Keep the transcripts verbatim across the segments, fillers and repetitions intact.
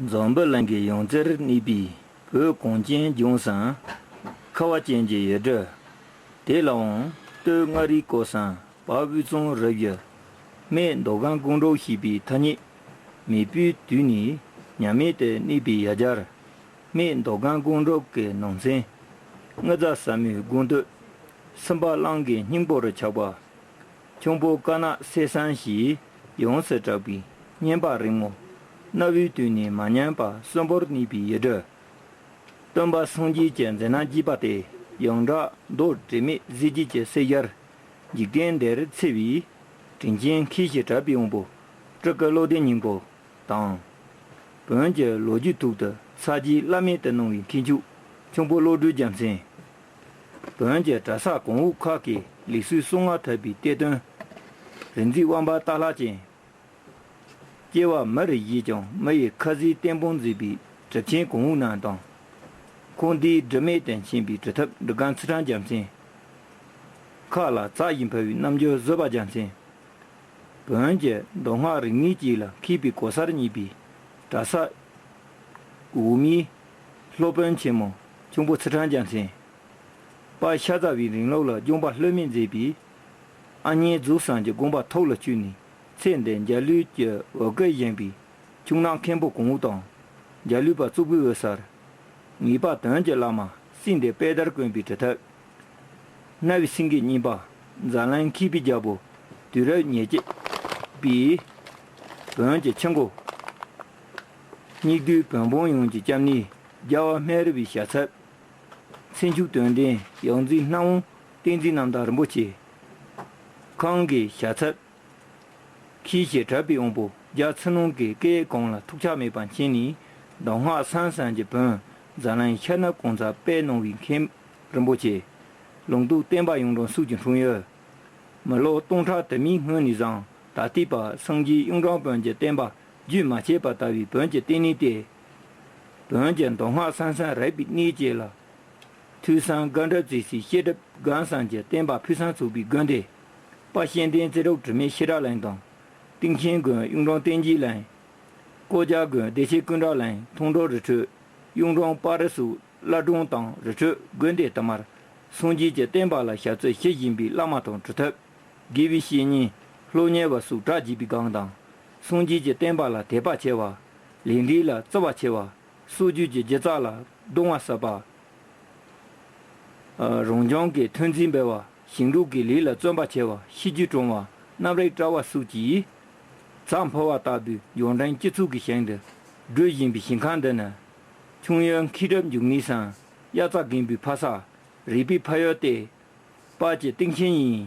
འཛམ་བུ་གླིང་གི་ཡང་རྩེར་གནས་པའི་བོད་གངས་ཅན་ལྗོངས་སམ། ཁ་བ་ཅན་གྱི་ཡུལ་གྲུ་དེ་ལའང་སྟོད་མངའ་རིས་སྐོར་སམ། བར་དབུས་གཙང་རུ་བཞི། སྨད་མདོ་སྒང་སྒང་དྲུག་ཞེས་པའི་ཐ་སྙད་མེས་པོའི་དུས་ནས་ཉམས་མེད་དུ་གནས་པའི་ཡ་གྱལ། སྨད་མདོ་སྒང་སྒང་དྲུག་གི་ནང་ཚན། དངུལ་རྫ་ཟབ་མོའི་སྒང་སྟོད། སུམ་པ་གླང་གི་སྙིང་པོ་རུ་ཆགས་པ། ཁྱུང་པོ་དཀར་ནག་སེར་སེར་ཞེས་ཡོངས་སུ་གྲགས་པའི་སྙན་པ་རིང་མོ། གནའ་བོའི་དུས་ནས་མ་ཉམས་པ་གསོན་པོར་གནས་པའི་ཡུལ་གྲུ། སྟོན་པ་སངས་རྒྱས་ཀྱི་མཛད་རྣམ་རྒྱས་པ་སྟེ། ཡོངས་གྲགས་མདོ་དྲི་མེད་གཟི་བརྗིད་ཀྱི་གསེར་ཞལ། འཇིག་རྟེན་འདིར་འཚེ་བའི་དྲིན་ཅན་མཁས་ཤིང་གྲགས་པའི་དབང་པོ་སྤྲུལ་སྐུ་བློ་ལྡན་སྙིང་པོ་དང་། བོན་གྱི་ལོ་རྒྱུས་ཐོག་ཏུ་ས་རྗེས་བླ་མེད་དུ་གནང་བའི་མཁས་མཆོག་ཁྱུང་པོ་བློ་གྲོས་རྒྱལ་མཚན། བོན་གྱི་གྲྭ་ས་གོང་འོག་ཁག་གི་ལུགས་སྲོལ་གསང་སྔགས་ཐར་པའི་གཏེར་སྟོན། རིག་འཛིན་དབང་པོ་རྟ་ལྷ་ཅན། སྐྱེ་བ་མི་རུ་བཞེས་ཀྱང་མི་ཡི་ཁ་ཟས་བརྟན་པོར་མཛད་པའི་གྲུབ་ཆེན་གོང་འོག་རྣམས་དང་། ཁོང་འདིའི་སྒྲུབ་མེད་དུ་མཁྱེན་པའི་གྲུབ་ཐོབ་འབྲི་སྒང་ཚུལ་ཁྲིམས་རྒྱལ་མཚན། ཁ་ལ་ཙག་བཞིན་ཕུལ་བའི་རྣམ་འགྱུར་བཟོད་པ་རྒྱལ་མཚན། བོན་གྱི་མདོ་སྔགས་རིག་གནས་བཅས་ལ་མཁས་པའི་གོ་སར་བརྙེས་པའི་གྲྭ་ས་འོག་མའི་སློབ་དཔོན་ཆེན་མོ་ཁྱུང་པོ་ཚུལ་ཁྲིམས་རྒྱལ་མཚན། དཔལ་ཤ་ཟ་བའི་རིང་ལུགས་ལ་སྦྱོང་བ་ལྷོད་མེད་མཛད་པའི་ཨ་མྱེས་རྫོགས་སངས་ཀྱི་དགོངས་པ་ཐུགས་ལ་བཅངས་ནས། ཚེ་འདི་འཇའ་ལུས་ཀྱི་འོད་སྐུ་བཞེངས་པའི་ཁྱུང་ནག་མཁན་པོ་གོང་འོག་དང་། འཇའ་ལུས་པ་གཙུག་པའི་འོད་གསལ། ངེས་པ་དོན་གྱི་བླ་མ་སྲིད་འདིར་དཔལ་དར་བཀོད་པའི་གྲུབ་ཐོབ། སྣང་བའི་སེང་གེ་གཉིས་པ་འཛམ་གླིང་མཁས་པའི་རྒྱལ་པོ་དུས་རབས་ཉེར་གཅིག་པའི་བོན་གྱི་ཆུ་འགོ། སྙིགས་དུས་བོན་སྤངས་ཡོངས་ཀྱི་སྐྱབས་གནས་རྒྱལ་བ་སྨན་རི་བའི་ཞལ་ཚབ། ཚེ་མཆོག་དོན་ལྡན་ཡང་རྩེའི་སྣང་བ་བསྟན་འཛིན་རྣམ་དག་རིན་པོ་ཆེ་ཁོང་གི་ཞལ་ཚབ། མཁས་ཤིང་གྲགས་པའི་དབང་པོ་རྒྱལ་ཚུལ་སྣང་གི་སྐད་གང་ལ་ཐུགས་ཆགས་མེད་པར་མཁྱེན་ནས། གདམས་ངག་གསང་གསུམ་གྱི་བོན་འཛམ་གླིང་ཤར་ནུབ་གང་སར་སྤེལ་གནང་བའི་མཁན་རིན་པོ་ཆེ། ལུང་རྟོགས་བསྟན་པ་ཡུམ་འབྲོམ་སོགས་ཀྱི་འཁྲུངས་ཡུལ། མི་ལོ་སྟོང་ཕྲག་དུ་མའི་སྔོན་ནས་བཟུང་ད་ལྟའི་བར་སངས་རྒྱས་གཡུང་དྲུང་བོན་གྱི་བསྟན་པ་རྒྱུན་མ་ཆད་པར་དར་བའི་བོན་གྱི་བསྟི་གནས་ཏེ། བོན་གྱི་མདོ་སྔགས་གསང་གསུམ་རིག་པའི་གནས་བཅས་ལ། ཐོས་བསམ་དགའ་འདྲ་བྱེད་སའི་བཤད་སྒྲུབ་སྒང་གསུམ་གྱི་བསྟན་པ་ཕུན་སུམ་ཚོགས་པའི་དགོན་སྡེ། དཔལ་གཤེན་བསྟན་རྩེ་རུ་དྲི་མེད་བཤད་གྲྭ་གླིང་དང་། སྟེང་ཆེན་དགོན་གཡུང་དྲུང་བསྟན་རྒྱས་གླིང་། ཀོ་བྱ་དགོན་བདེ་ཆེན་ཀུན་གྲགས་གླིང་མཐོང་གྲོལ་རི་ཁྲོད། གཡུང་དྲུང་སྤ་རི་སོགས་བླ་སྒྲུང་དང་རི་ཁྲོད་དགོན་སྡེ་དུ་མར། སངས་རྒྱས་ཀྱི་བསྟན་པ་ལ་ཞབས་ཕྱི་ཞུ་བཞིན་པའི་བླ་མ་དང་གྲུབ་ཐོབ། དགེ་བའི་བཤེས་གཉེན་སློབ་གཉེར་བ་སོགས་གྲགས་རྒྱས་པའི་སྒང་དང་། སངས་རྒྱས་ཀྱི་བསྟན་པ་ལ་དད་པ་ཆེ་བ། ལས་འབྲས་ལ་བརྩི་བ་ཆེ་བ། སྲོལ་རྒྱུན་གྱི་སྒྱུ་རྩལ་ལ་གདུང་བ་ཟབ་པ། རང་བྱུང་གི་ཐོན་རྫས་འབེལ་བ། ཞིང་འབྲོག་གི་ལས་ལ་བརྩོན་པ་ཆེ་བ། ཤེས་རྒྱུད་དྲང་བ། རྣམ་རིག་བཀྲ་བ་སོགས་ཀྱིས། ཛ་འཕོ་བ་ལྟ་བུའི་འབྱོར་འབྲིང་སྤྱི་ཚོགས་ཀྱི་ཞིང་དུ་བགྲོད་བཞིན་པའི་ཞིང་ཁམས་འདི་ནི། ཁྱུང་ཡུལ་མཁས་གྲུབ་འབྱུང་གནས་སམ། དབྱར་རྩྭ་དགུན་འབུའི་ཕ་ས། རིག་པའི་ཕ་ཡུལ་ཏེ། དཔལ་གྱི་སྟེང་ཆེན་ཡིན།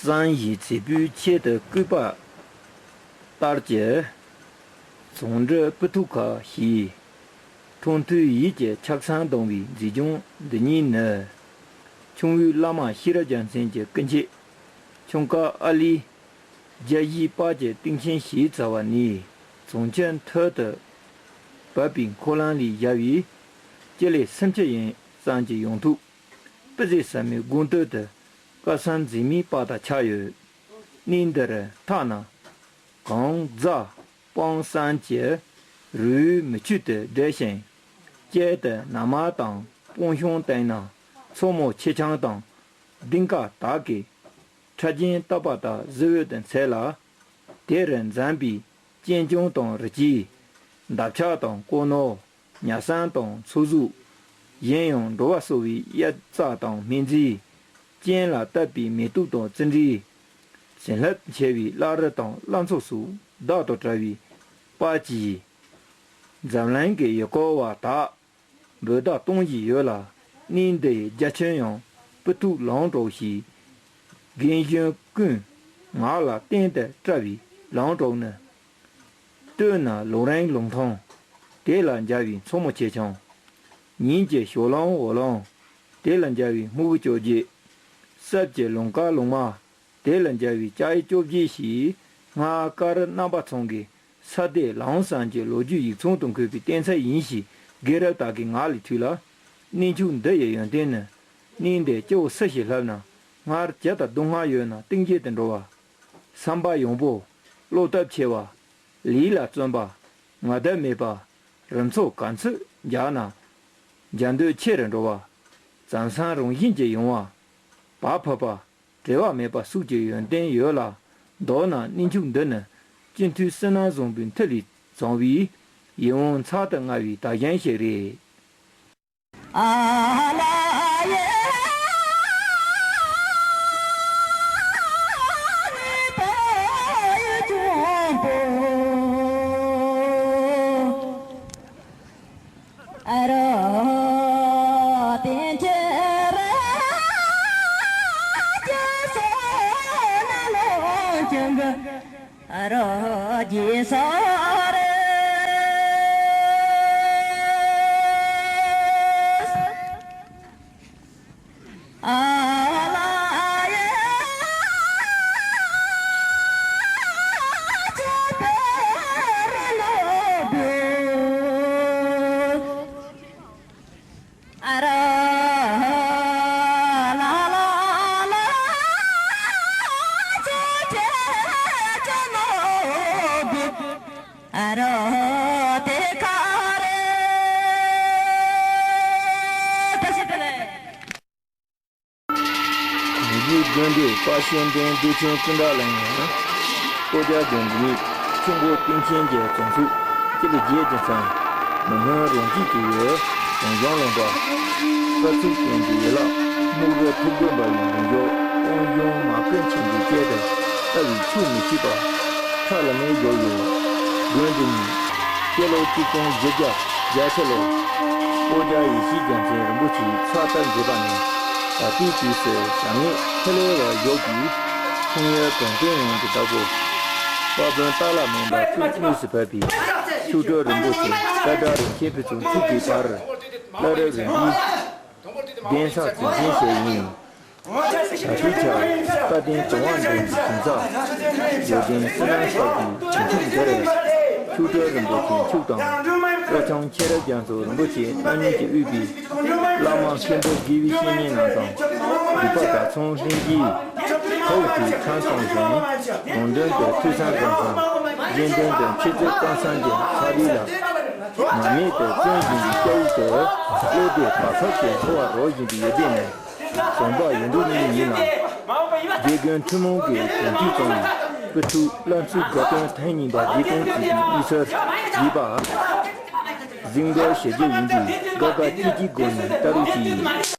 བཟང་ཞིང་བརྩེ་པོའི་ཆེད་དུ་བསྐུལ་པ་ལྟར་གྱི། བྱང་འབྲི་སྤུ་ཐུག་ཁ་ཞེས། འཕྲོ་མཐུད་ཡིད་ཀྱི་ཆགས་སེམས་གདུང་བའི་མཛེས་ལྗོངས་འདི་ཉིད་ནི། ཁྱུང་པོའི་བླ་མ་ཤེས་རབ་རྒྱལ་མཚན་གྱི་སྐུ་མཆེད། ཁྱུང་དཀར་ཨ་ལི། རྒྱལ་བཞིའི་དཔལ་གྱི་སྟེང་ཆེན་ཞེས་བྱ་བ་ནས། བྱང་ཆུབ་མཐིལ་དུ་བབས་པའི་འཁོར་ལམ་ལས་བཞག་པའི། སྤྱི་ལེ་སུམ་ཅུ་ཡན་ཙམ་གྱི་ཡོངས་ཐོག་སྤུ་ཟེ་ཟབ་མོའི་དགོངས་དོན་དུ། བཀའ་གསུང་མཛེས་མའི་པར་དང་ཆགས་ཡོད། གནས་འདིར་ཐ་ན། གངས་རྫ་སྤང་གསུམ་གྱི་རི་བོའི་མུ་ཁྱུད་དུ་བགྲོད་ཅིང་། དཀྱིལ་དུ་ན་མ་དང་སྤང་གཤོང་སྟེང་ན་མཚོ་མོ་ཆེ་ཆུང་དང་ལྡིང་དཀར་དག་གི་ཁྲ་རྒྱན་བཏབ་པ་དང་གཟི་འོད་དུ་མཚེར་ལ། དེར་འཛོམས་པའི་སྤྱན་ལྗོངས་དང་རི་སྐྱེས། འདབ་ཆགས་དང་སྐོར་ནོར། ཉ་ཟམ་དང་མཚོ་གཟུགས། གཞན་ཡང་འགྲོ་བ་གསོ་བའི་གཡབ་རྩྭ་དང་སྨན་རྩི། སྤྱན་ལ་བཏབ་པའི་མེ་ཏོག་དང་བརྩི་འདྲའི། བྱིན་རླབས་ཆེ་བའི་བླ་རི་དང་བླ་མཚོ་སོགས་བདག་དང་བྲལ་བའི་དཔལ་གྱིས། འཛམ་གླིང་གི་ཡུལ་སྐོར་བ་དག་འབོད་བརྡ་གཏོང་བཞིན་ཡོད་ལ། གནས་འདི་ཡི་རྒྱ་ཁྱོན་ཡང་སྤུ་ཐུག་ལུང་གྲོགས་ཞེས། རྒན་གཞོན་ཀུན་ངག་ལ་བརྟན་དུ་བཀྲལ་བའི་ལུང་གྲོགས་ནི། སྟོད་ན་ལུང་རིང་ལུང་ཐུང་། དེ་ལ་འཇའ་བའི་མཚོ་མོ་ཆེ་ཆུང་། ཉིན་གྱི་ཞོ་ལུང་འོ་ལུང་། དེ་ལ་འཇའ་བའི་སྨུག་པོ་བཅོ་བརྒྱད། སྲབ་ཀྱི་ལུང་དཀར་ལུང་དམར། དེ་ལ་འཇའ་བའི་ལྕགས་ཡོས་བཅོ་བརྒྱད་ཞེས། སྔར་ཀ་རི་རྣམ་པ་ཚང་གི་ས་སྡེ་ལུང་གསུམ་གྱི་ལོ་རྒྱུས་ཡིག་ཚང་དུ་འཁོད་པའི་གཏན་ཚིགས་ཡིན་ཞེས་རྒན་རབས་དག་གི་ངག་ལས་ཐོས་ལ། གནས་མཆོག་འདི་ཡི་ཡོན་ཏན་ནི། གནས་འདི་སྐྱེ་བོ་སུ་ཞིག་ལྷབ་ན། སྔར་ཇི་ལྟར་སྡུག་བསྔལ་ཡོད་ན་གཏིང་རྒྱས་དུ་འགྲོ་བ། བསམ་པ་ཡངས་པོ། བློ་སྟོབས་ཆེ་བ། ལས་ལ་བརྩོན་པ། ང་རྒྱལ་མེད་པ། རུ་མཚོ་ག་ཚོད་རྒྱག་ན། རྒྱ་འདོད་ཆེ་རུ་འགྲོ་བ། བྱམས་སེམས་རང་བཞིན་གྱིས་ཡོང་བ། བག་ཕེབས་པ། བྲེལ་བ་མེད་པ་སོགས་ཀྱི་ཡོན་ཏན་ཡོད་ལ། མདོར་ན་གནས་མཆོག་འདི་ནི་སྤྱི་འཐུས་བསོད་ནམས་བཟང་པོའི་མཐུ་ལས་བྱུང་བའི་ཡིད་འོང་ཚགས་དུ་མངའ་བའི་དག་ཞིང་ཞིག་རེད། མི་རྒྱུད་དགོན་སྡེ་དཔལ་གཤེན་བསྟན་བདེ་ཆེན་ཀུན་གྲགས་གླིང་ནས། སྤོ་རྒྱ་དགོན་འདི་ཉིད་ཆུ་འགོ་སྟེང་ཆེན་གྱི་བྱང་ཕྱོགས་སྤྱི་ལེ་བརྒྱད་ཀྱི་མཚམས། མི་སྨོན་རང་བཞིན་གྱི་ཡུལ་ཞང་ཞུང་ལུང་པ། དཀའ་ཚེགས་ཅན་གྱི་ཡུལ་ལྷ་སྨུག་རི་ཐུབ་དགོན་པ་ཡི་ལུང་ཕྱོགས་སྤང་གཤོང་མ་ཀུན་ཆེན་གྱི་དཀྱིལ་དུ་ལྟ་བས་ཆོག་མི་ཤེས་པ་ཁྲ་ལམ་མེར་བཞུགས་ཡོད། དགོན་འདི་ཉིད་སྤྱི་ལོ་གཅིག་སྟོང་བཞི་བརྒྱ་བརྒྱད་ཅུ་ལོར་སྤོ་རྒྱ་ཡེ་ཤེས་རྒྱལ་མཚན་རིན་པོ་ཆེས་ཕྱག་བཏབ་མཛད་པ་ནས། ད་ལྟའི་དུས་སུ་བྱམས་སྙིང་ཐིག་ལེ་བ་བཞུགས་པའི་འཁྲུངས་ཡུལ་བོན་བསྟན་ཡོངས་ཀྱི་བདག་པོ་དཔལ་དཔོན་སྟག་ལྷ་མོན་པ་སྐུ་དངོས་སུ་ཕེབས་པའི་མཆོག་སྤྲུལ་རིན་པོ་ཆེ་སྐད་གྲགས་རིན་ཆེན་ཕུན་ཚོགས་མཆོག་གི་བར་བླ་རབས་རིམ་པའི་གདན་ས་ཙི་ཙི་ཞིག་ཡིན། ད་ལྟའི་ཆར་བཀའ་བསྟན་དུང་བ་འདྲེན་གྱི་ཞིང་ས། བོད་བསྟན་སྲིད་ན་སྐབས་ཀྱི་བྱང་ཆུབ་འདིར། མཆོག་སྤྲུལ་རིན་པོ་ཆེ་མཆོག་དང་། སྐུ་ཚང་ཁྱེད་རབ་རྒྱ་མཚོ་རིན་པོ་ཆེ་རྣམ་གཉིས་ཀྱིས་དབུས་པའི་བླ་མ་མཁན་པོ་དགེ་བའི་བཤེས་གཉེན་རྣམས་དང་། སྡིག་པ་དག་ཚོང་ལྷན་རྒྱས་ཐུགས་ཀྱིས་ཁྲང་སོང་ཞིང་། དགོངས་དོན་དུ་ཐོས་བསམ་སྒོམ་གསུམ། གཞན་དོན་དུ་མཆོད་རྫས་བསྐང་གསུམ་གྱི་ཕྱག་ལས་ལ། ངར་མེད་དུ་བརྩོན་བཞིན་གྱི་སྐྱ་བོ་དེ་བློ་བདེ་བག་ཕེབས་ཀྱི་འཚོ་བ་རོལ་བཞིན་པའི་ཡོན་ཏན་ནི། བྱམས་པ་ཡིན་འགྲོ་ནི་ཡིན་ལ། དགེ་རྒན་ཐུན་མོང་གི་དོན་མཐུན་གཙང་བའི་སྤུ་ཐུག་བླ་མཚོའི་དགའ་སྟོན་ཐེངས་གཉིས་པ་བདེ་སྟོང་བརྩེགས་པའི་དབུས་སར་བཞེས་པ། གཟིམ་འགོར་ཞལ་བཞེས་ཡིན་གྱི་དགའ་དགའ་སྐྱིད་སྐྱིད་སྒོ་ནས་ལྟ་རོགས་གྱིས།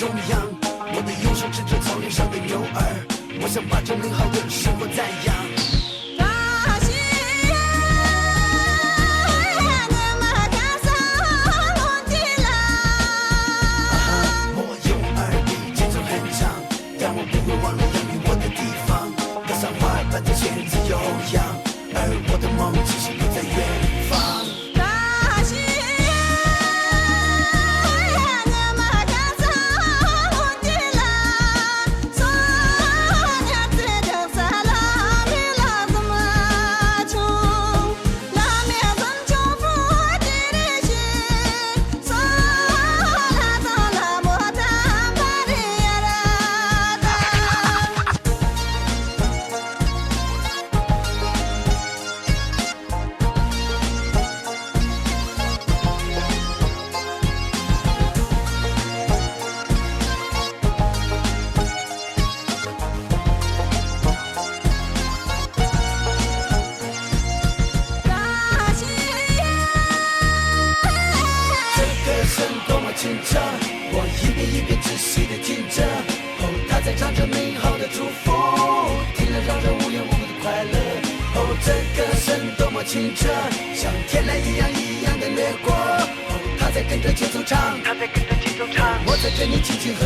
中央，我的右手指着草原上的牛儿，我想把这美好的生活赞扬。大西洋，我们赶上红地了。我用耳朵节奏哼唱，让我不会忘了养育我的地方。歌声花儿般的旋律悠扬，而我的梦其实不在远方。 这歌声多么清澈，我一遍一遍仔细地听着。哦，它在唱着美好的祝福，听了让人无缘无故的快乐。哦，这歌声多么清澈，像天籁一样一样的掠过。哦，它在跟着节奏唱，它在跟着节奏唱。我在这里轻轻哼。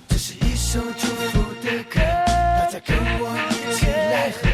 这是一首祝福的歌，大家跟我一起来和。